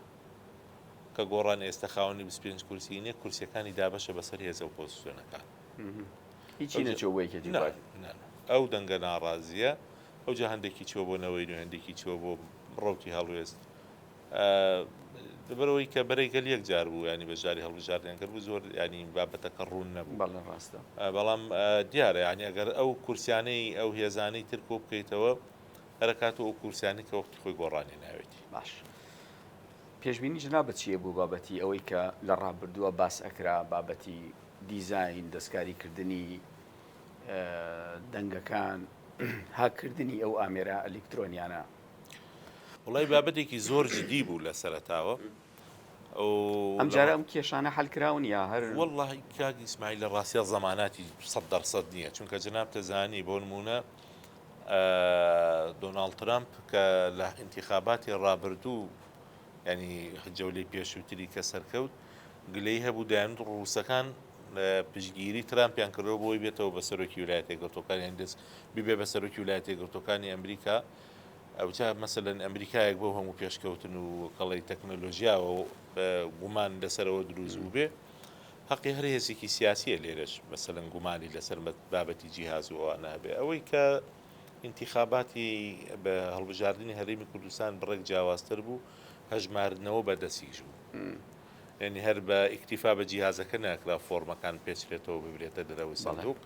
کە گۆڕان ئێستا خاوەنی 25 کورسی نیە کورسیەکانی دابەشە بەسەر هێزە و پۆزیسیۆنەکان
هیچی نەچوو بۆ یەکێتی پارتی
ئەو دەنگە ناڕازیە ئەو جا هەندێکی چوە بۆ نەوەی نوێ هەندێکی چوە بۆ ڕەوتی هەڵوێست لەبەرئەوەی کە بەرەی گەل یەک جار بوو ینی بەشداری هەڵبژاردنیان کرد بوو زۆر ینی بابەتەکە ڕوون نەبوو
بەڵێ ڕاستە
بەڵام دیارە ینی ئەگەر ئەو کورسیانەی ئەو هێزانەی تر کۆ بکەیتەوە هەرکات و ئەو کورسیانی کە وەختی خۆی گۆڕانی ناوێتی
باش پێشبینی جنابت چییە بۆ بابەتی ئەوەی کە لە ڕابردووە باس ئەکرا بابەتی دیزین دەستکاریکردنی دەنگەکان هاککردنی ئەو ئامێرە ئەلیکترۆنیانە
وڵی بابەتێکی زۆر جدی بوو لە سەرەتاوە
ئەم جارە ئەم کێشانە حل کراون یا هەر
واللهی کاک ئیسماعیل لە ڕاستیا زەماناتی 100% نییە چونکە جەناب تەزانی بۆ نمونە دۆناڵد ترامپ کە لە ئینتیخاباتی ڕابردوو ینی جەولەی پێشووتری کە سەرکەوت گلەی هەبوو دەیانوت ڕووسەکان پشتگیری ترامپیان کردەوە بۆی بێتەوە بە سەرۆکی ویلایەتە یەکگرتووەکانی هەندێک ببێ بە سەرۆکی ویلایەتە یەکگرتووەکانی ئەمریکا ئەوجا مەسەلەن ئەمریکایەک بەو هەموو پێشکەوتن و کەڵی تەکنەلۆژیاوە گومان لەسەرەوە دروست بوو بێ حەقی هەر هێزێکی سیاسیە لێرەش مەسەلەن گومانی لەسەر بابەتی جیهاز و ئەوانە هەبێ ئەوەی کە ئینتیخاباتی بە هەڵبژاردنی هەرێمی کوردستان بڕێک جیاوازتر بوو هەژماردنەوە بە دەستیش بوو یعنی هەر بە ئیکتیفا بە جیهازەکە ناکرا فۆرمەکان پێچرێتەوە ببرێتە دەرەوەی سندوق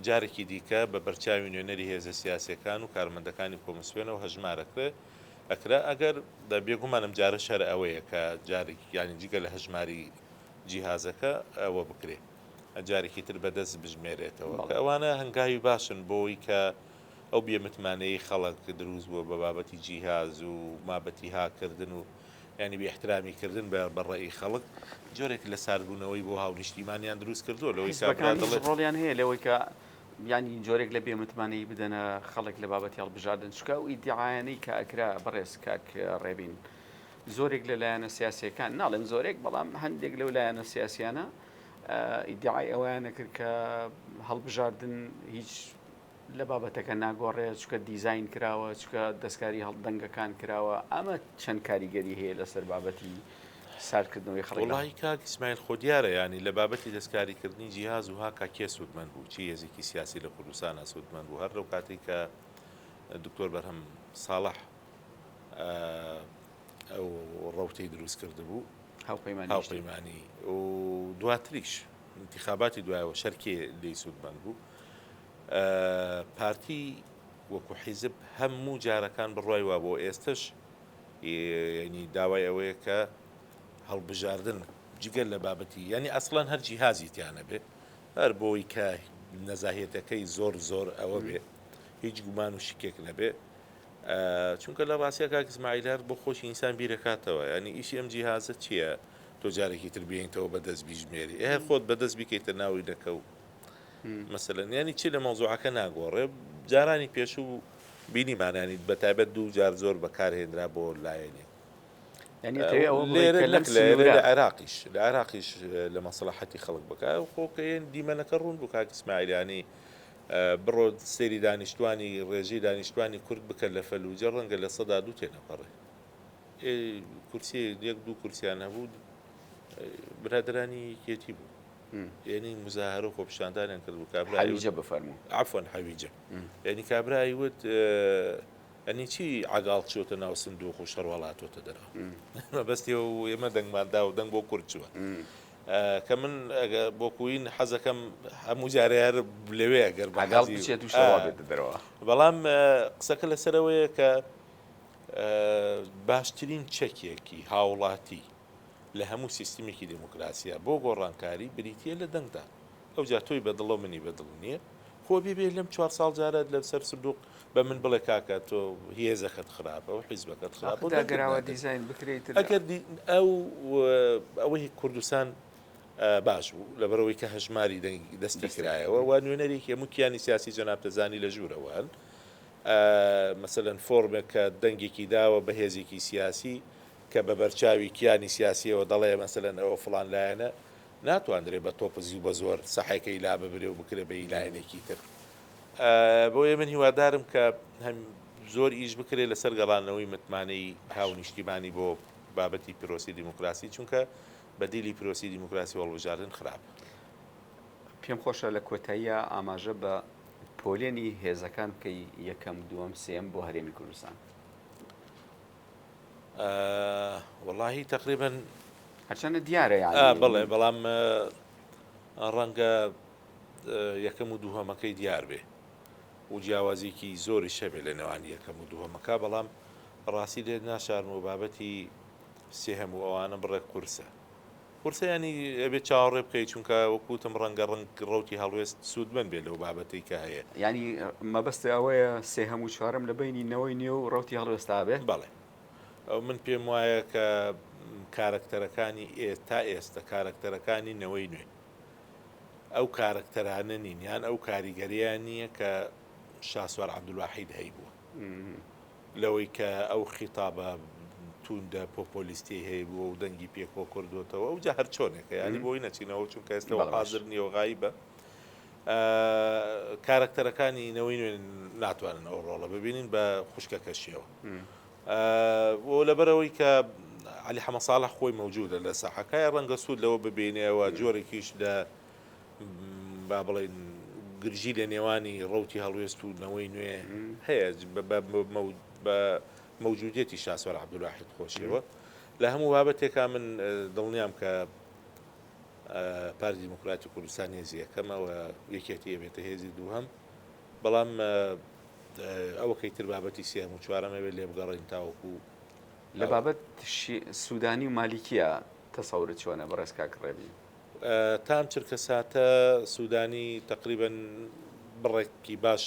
جارێکی دیکە بە بەرچاوی نوێنەری هێزە سیاسیەکان و کارمەندەکانی کۆمسیۆنەوە هەژمارەکرێ ئەکرا ئەگەر بێگومان ئەم جارەش هەر ئەوەیە کە جارێک یانی جگە لە هەژماری جیهازەکە ئەوە بکرێ جارێکی تر بەدەست بژمێرێتەوە کە ئەوانە هەنگاوی باشن بۆی کە ئەو بێمتمانەیەی خەڵک دروست بووە بە بابەتی جیهاز و مابەتی هاککردن و یانی بێ ئیحترامی کردن بە بە ڕەئی خەڵک جۆرێک لە ساردبوونەوەی بۆ هاونیشتیمانیان دروست کردووە لەوەی کابرا
حیزبەکانیش
دەڵێ
ڕۆڵیان هەیە لەوەی کە یانی جۆرێک لە بێمتمانەیی بدەنە خەڵک لە بابەتی هەڵبژاردن چونکە ئەو ئیدیعایانەی کە ئەکرا بەڕێز کاک ڕێبین زۆرێک لە لایەنە سیاسیەکان ناڵێم زۆرێک بەڵام هەندێک لەو لایەنە سیاسیانە ئیدعای ئەوەیان نەکرد کە هەڵبژاردن هیچ لە بابەتەکە ناگۆڕێ چونکە دیزاین کراوە چونکە دەستکاری هەڵ دەنگەکان کراوە ئەمە چەند کاریگەری هەیە لەسەر بابەتی ساردکردنەوەی خەڵک لە
وەڵاهی کاک ئیسماعیل خۆ دیارە یانی لە بابەتی دەستکاری کردنی جیهاز و هاکا کێ سوودمەند بوو چی هێزێکی سیاسی لە کوردستانا سوودمەند بوو هەر لەو کاتەی کە دکتۆر بەرهەم ساڵح ئەو ڕەوتەی دروست کردبوو
هاوپەیمانی
هاوپەیمانی و دواتریش ئینتیخاباتی دوایەوە شەر کێ لێی سوودمەند بوو پارتی وەکو حیزب هەموو جارەکان بڕوای وابوو ئێستش یعنی داوای ئەوەیە کە هەڵبژاردن جگەر لە بابەتی یعنی ئەسڵەن هەر جیهازی تیانە بێ هەر بۆی کە نەزاهێتەکەی زۆر زۆر ئەوە بێ هیچ گومان و شکێک نەبێ چونکە لە ڕاستیا کاک ئیسماعیل هەر بۆ خۆشی ئینسان بیرەکاتەوە ینی ئیشی ئەم جیهازە چییە تۆ جارێکی تر بێنیتەوە بە دەست بیژمێری ئێ خۆت بە دەست بیکەیتە ناوی دەکە و مەسەلەن یانی چی لە مەوزوعەکە ناگۆڕێ جارانی پێشوو بینیمان ینی بە تایبەت دوو جار زۆر بەکارهێنرا بۆ لایەنێک لێرە لەم لێرە لە عێراقیش لە عێراقیش لە مەسڵەحەتی خەڵک بکە خۆکەیەن دیمەنەکە ڕوون بوو کاک ئیسماعیلانی بڕۆ سەیری دانیشتوانی ڕێژەی دانیشتوانی کورد بکە لە فەلوجە ڕەنگە 2% تێنەپەڕێ کورسی یەک دوو کورسیان هەبوو برادرانی یەکێتی بوو یعنی مزاهرە و خۆپیشاندانیان کرد بوو کابرا
حەویجە بفەرموو.
عەفوەن حەویجە یعنی کابرای وت ئەنی چی عەگاڵ چۆتە ناو سندوق و شەڕواڵ هاتۆتە دەرەوە مەبەستی و ئێمە دەنگمان دا و دەنگ بۆ کورد چووە کە من ئەگە بۆ کوین حەزەکەم هەموو جارێ هەر لەوێ ئەگەر
بە عەگاڵ بچێت و شەڕواڵ بێتە دەرەوە
بەڵام قسەکە لەسەرەوەیە کە. باشترین چەکێکی هاوڵاتی لە هەموو سیستمێکی دێموکراسییا بۆ گۆڕانکاری بریتییە لە دەنگدان. ئەوجا تۆی بە دڵە و منی بە دڵ نییە. خۆ بێ بێ لەم چوار ساڵ جارە لە سەر سندووق بە من بڵێ کاکە تۆ هێزەکەت خراپە و حیزبەکەت خراپە و
دەنگت
نادەم.
دیزاین بکرێ ئیتر.
ئەگەر ئەو ئەوەی کوردستان باش بوو لەبەرئەوەی کە هەژماری دەنگ دەستی کرایەوە و نوێنەرێکی هەموو کیانی سیاسی جەنابت دەزانی لە ژوورەوە هەن. مەسەلەن فۆرمێک کە دەنگێکی داوە بە هێزێکی سیاسی کە بە بەرچاوی کیانی سیاسیەوە دەڵێ مەسەلەن ئەوە فڵان لایەنە، ناتواندرێ بە تۆپزی و بە زۆر سەحەکەی لاببرێ و بکرێ بە هی لایەنێکی تر. بۆیە من هیوادارم کە هەم زۆر ئیش بکرێ لەسەر گەڕانەوەی متمانەی هاونیشتیمانی بۆ بابەتی پرۆسی دیموکراسی، چونکە بەدیلی پرۆسی دیموکراسی و هەڵبژاردن خراپە.
پێم خۆشە لە کۆتاییا ئاماژە بە پۆلێنی هێزەکان بکەی یەکەم، دووەم، سێیەم بۆ هەرێمی کوردستان.
وەڵاهی تەقریبەن
هەرچەندە دیارە یانی
بەڵێ بەڵام ڕەنگە یەکەم و دووهەمەکەی دیار بێ و جیاوازیکی زۆریش هەبێ لە نێوان یەکەم و دووهەمەکە بەڵام ڕاستی لێت ناشارم و بابەتی سێهەم و ئەوانە بڕێک قورسە قورسە یانی ئەبێت چاوەڕێ بکەیت چونکە وەکو وتم ڕەنگە ڕەنگ ڕەوتی هەڵوێست سوودمەند بێت لەو بابەتەی کە هەیە.
یانی مەبەست ئەوەیە سێهەم و چوارەم لە بەینی نەوەی نوێ و ڕەوتی هەڵوێستا بێ؟
بەڵێ. ئەو من پێم وایە کە کارەکتەرەکانی ئێ تا ئێستە کارەکتەرەکانی نەوەی نوێ ئەو کارەکتەرانە نین یان ئەو کاریگەرییان نییە کە شاسوار عەبدولواحید هەیبووە. لەوەی کە ئەو خیتابە تووندە پۆپۆلیستیەی هەیبووە و دەنگی پێ کۆ کردۆتەوە ئەوجا هەر چۆنێکە یانی بۆی نەچینەوە چونکە ئێستا
بەڵێ باش.
حازر نییە و غایبە کارەکتەرەکانی نەوەی نوێ ناتوانن ئەو ڕۆڵە ببینین بە خوشکەکەشیەوە و لەبەرئەوەی کە عەلی حەمە ساڵح خۆی مەوجودە لە ساحەکە ڕەنگە سوود لەوە ببینێەوە جۆرێکیش لە با بڵێین گرژی لە نێوانی ڕەوتی هەڵوێست و نەوەی نوێ هەیە بە مەوجودیەتی شاسوار عەبدولواحید خۆشیەوە لە هەموو بابەتێکا من دڵنیام کە پارتی دیموکراتی کوردستان هێزی یەکەمە و یەکێتی ئەبێتە هێزی دووهەم بەڵام ئەوەکەی تر بابەتی سێهەم و چوارەم ئەبێت لێبگەڕین تاوەکو
لە بابەت سودانی و مالیکیە تەسەورت چۆنە بەڕێز کاک ڕێبین؟
تا ئەم چرکەساتە سودانی تەقریبەن بڕێکی باش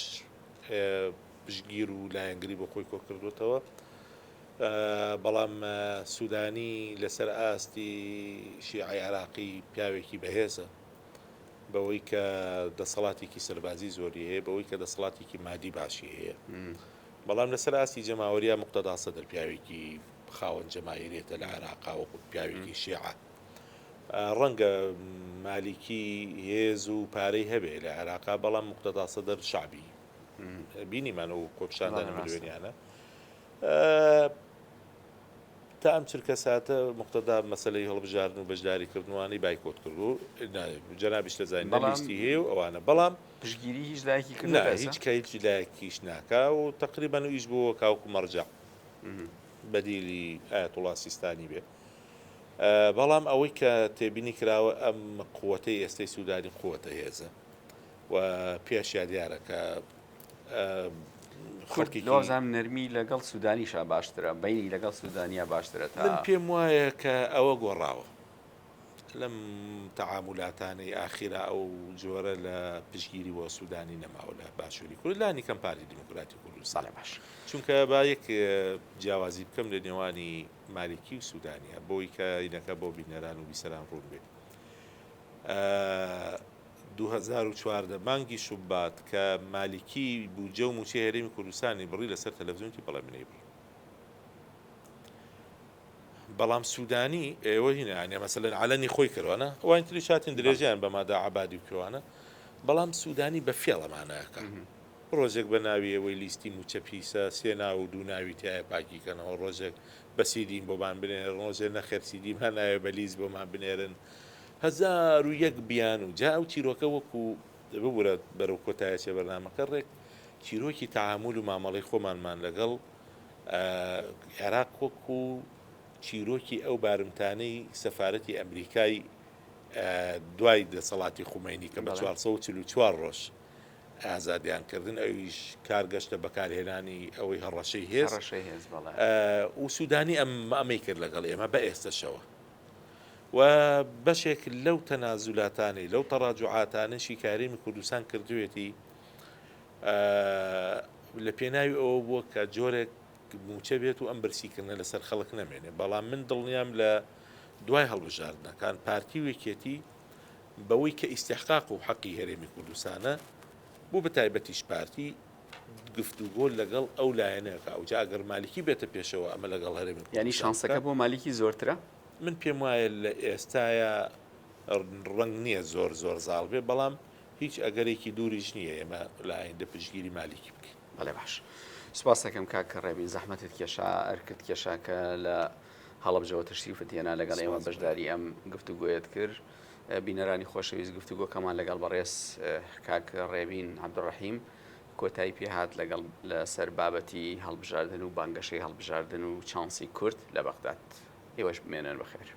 پشتگیر و لایەنگری بۆ خۆی کۆکردووەتەوە، بەڵام سودانی لەسەر ئاستی شیعەی عێراقی پیاوێکی بەهێزە، بەوەی کە دەسەڵاتێکی سەربازی زۆری هەیە، بەوەی کە دەسەڵاتێکی مادی باشی هەیە، بەڵام لەسەر ئاستی جەماوەریە موقتەدا سەدر پیاوێکی خاوەن جەماهیریەتە لە عێراقا وەکو پیاوێکی شیعە. ڕەنگە مالیکی هێز و پارەی هەبێ لە عێراقا بەڵام موقتەدا سەدر شەعبی بینیمان و خۆپیشاندانە ملیۆنیانە تا ئەم چرکە ساتە موقتەدا مەسەلەی هەڵبژاردن و بەشداری کردنوانی بایکۆت کرد و جەنابیش دەزانین
بەڵام
لیستی هەیە و ئەوانە بەڵام
پشتگیری هیچ لایەکی
نا
کردووە
هیچ
ئێستا
کە هیچ لایەکیش ناکا و تەقریبەن ئیش بۆ کاوکو مەرجەع بەدیلی ئایەتوڵا سیستانی بێ بەڵام ئەوەی کە تێبینی کراوە ئەم قوەتەی ئێستەی سودانی قوەتە هێزە و پێشیا دیارە کە
کورد
خەڵکێکی
لۆزان نەرمی لەگەڵ سودانیشا باشترە بینی لەگەڵ سودانیا باشترە تا
من پێم وایە کە ئەوە گۆڕاوە لەم تەعامولاتانەی ئاخیرا ئەو جۆرە لە پشتگیری بۆ سودانی نەماوە لە باشووری کورد لانی کەم پارتی دیموکراتی کوردستان
بەڵێ باش.
چونکە با یەک جیاوازی بکەم لە نێوانی مالیکی و سودانیە بۆی کە اینەکە بۆ بینەران و بیسەران ڕوون بێ 2014 مانگی شوبات کە مالیکی بودجە و موچەی هەرێمی کوردستانی بڕی لەسەر تەلەفزیۆن وتی بەڵێ منەی بڕی بەڵام سودانی ئێوە هینە یانی مەسەلەن عەلەنی خۆی کردوانە ئەوانی تریش هاتن درێژەیان بە مادا عەبادی و کێوانە بەڵام سودانی بە فێڵ ئەمانە ئەکا ڕۆژێک بە ناوی ئێوەی لیستی موچە پیسە سێ ناو و دوو ناوی تیایە پاکی کەنەوە ڕۆژێک بە سیدیم بۆمان بنێرن ڕۆژێ نەخێر سیدیمان ناوێ بە لیست بۆمان بنێرن 1001 بیانوو جا ئەو چیرۆکە وەکو ببورە بەرەو کۆتایە چێ بەرنامەکە ڕێک چیرۆکی تەعامول و مامەڵەی خۆمانمان لەگەڵ عێراق وەکو چیرۆکی ئەو بارمتانەی سەفارەتی ئەمریکای دوای دەسەڵاتی خومەینی کە بە 444 ڕۆژ. ئازادیان کردن ئەویش کار گەشتە بەکارهێنانی ئەوەی هەڕەشەی هێز
هەڕەشەی هێز بەڵێ.
و سودانی ئەم ئەمەی کرد لەگەڵ ئێمە بە ئێستەشەوە و بەشێک لەو تەنازولاتانەی لەو تەڕاجوعاتانەشی کە هەرێمی کوردستان کردوێتی لە پێناوی ئەوە بووە کە جۆرێک موچە بێت و ئەم برسیکردنە لەسەر خەڵک نەمێنێ بەڵام من دڵنیام لە دوای هەڵبژاردنەکان پارتی و یەکێتی بەوەی کە ئیستحقاق و حەقی هەرێمی کوردستانە بۆ بە تایبەتیش پارتی گفتوگۆ لەگەڵ ئەو لایەنە کا ئەوجا ئەگەر مالیکی بێتە پێشەوە ئەمە لەگەڵ هەرێمی
یانی
کوردستان
شانسەکە
بکات.
بۆ مالیکی زۆرترە؟
من پێم وایە لە ئێستایا ڕەنگ نییە زۆر زۆر زاڵ بێ بەڵام هیچ ئەگەرێکی دووریش نییە ئێمە لە ئایندە پشتگیری مالیکی بکەین.
بەڵێ باش سوپاست دەکەم کاک ڕێبین زەحمەتت کێشا ئەرکت کێشا کە لە هەڵەبجەوە تەشریفت هێنا لەگەڵ ئێمە
سپاس بۆ
بەشداری ئەم گفتوگۆیەت کرد. بینەرانی خۆشەویست گفتوگۆکەمان لەگەڵ بەڕێز کاک ڕێبین عەبدولڕەحیم کۆتایی پێهات لەگەڵ لەسەر بابەتی هەڵبژاردن و بانگەشەی هەڵبژاردن و چانسی کورد لە بەغداد. ئێوەش بمێنن بەخێر.